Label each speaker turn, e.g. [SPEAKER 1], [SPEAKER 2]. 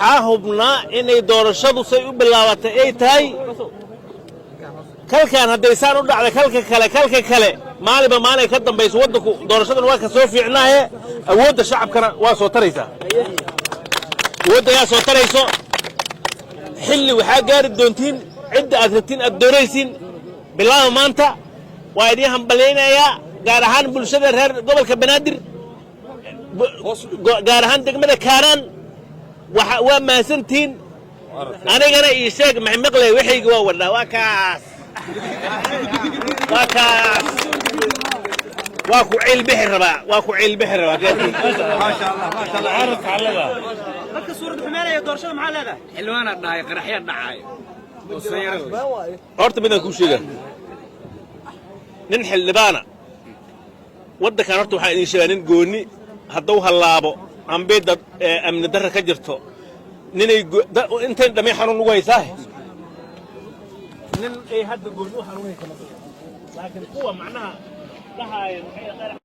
[SPEAKER 1] Waxaa hubnaa inay doorashadu say u bilaabatay ay tahay kalkaan. Hadday saan u dhacday, kalka kale, kalka kale, maalinba maalin ka dambayso waddanku doorashadan waa ka soo fiicnaaye. Awoodda shacabkana waa soo taraysaa, awoodda yaa soo tarayso. Xilli waxaa gaari doontiin cidda aad rabtiin aad doonaysiin. Bilaaba maanta. Waa idiin hambalyaynayaa, gaar ahaan bulshada reer gobolka Banaadir, gaar ahaan degmada Kaaraan. Waa mahadsantihiin. Anigana ii sheeg, maxay maqlay? Waxayga waa wadhaa, waa kaas, waa kaas, waa ku ciilbixi rabaa, waa ku ciilbixi rabaa.
[SPEAKER 2] Dadka suurad xumeynaya doorashada, maxaa leedahay?
[SPEAKER 3] Xildhibaanaa dhahay qaraxya dhacaayo oo sanyaro.
[SPEAKER 1] Horta midaan kuu sheega, nin xildhibaana waddankan, horta waxaan idin sheegaa, nin goonni hadduu hallaabo ambay dad amni darra ka jirto, ninay intayn dhamay xanuun ugu haysaahe, nin ay hadda goonni u xanuunaysa ma jiro. Laakiin kuwa macnaha dhahaaya maxay